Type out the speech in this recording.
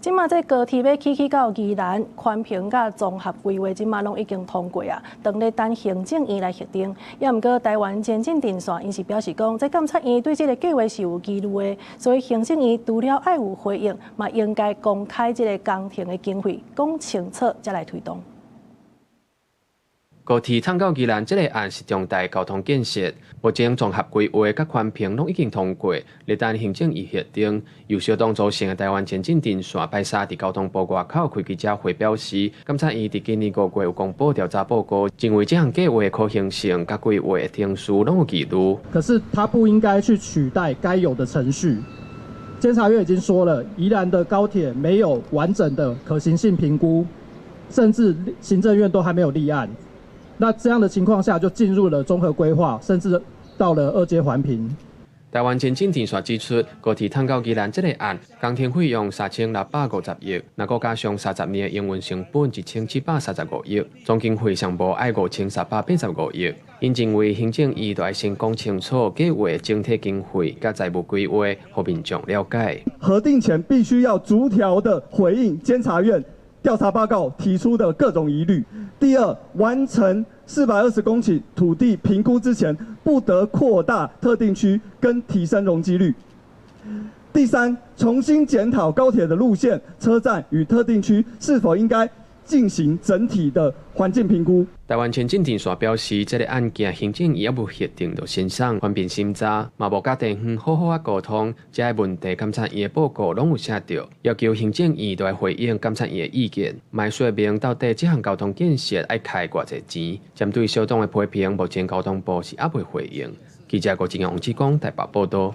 這馬這高鐵欲起去到宜蘭，環評佮綜合規劃，這馬攏已經通過啊，當咧等行政院來核定。也毋過台灣前進陣線𪜶是表示講，這監察院對這个計劃是有疑慮的，所以行政院除了愛有回應，嘛應該公開這个工程的經費，講清楚才來推動。高鐵通到宜蘭這个案是重大交通建設，目前綜合規劃佮環評攏已經通過，咧等行政院核定。由小黨組成的台灣前進陣線拜三佇交通部外口開記者會表示，監察院佇今年5月有公布調查報告，認為這項計劃可行性佮規劃程序攏有疑慮。可是他不應該去取代該有的程序。監察院已經說了，宜蘭的高鐵沒有完整的可行性評估，甚至行政院都還沒有立案。那這樣的情況下，就進入了綜合規劃，甚至到了二階環評。台灣前進陣線指出，高鐵通到宜蘭這个案，工程費用3650億，若閣加上30年的營運成本1735億，總經費上無愛5385億。𪜶認為行政院著愛先講清楚計劃整體經費佮財務規劃，予民眾了解。核定前必須要逐條的回應監察院調查報告提出的各種疑慮。第二，完成420公頃土地評估之前，不得擴大特定區跟提升容積率。第三，重新檢討高鐵的路線、車站與特定區是否應該進行整體的環境評估。台灣前進陣線表示，這个案件行政院猶未核定就先送環評審查，嘛無佮地方好好仔溝通，這个問題監察院的報告攏有寫著，要求行政院著愛回應監察院的意見，嘛說明到底這項交通建設愛開偌濟錢。針對小黨的批評，目前交通部是猶未回應。記者郭正陽、王志光台北報道。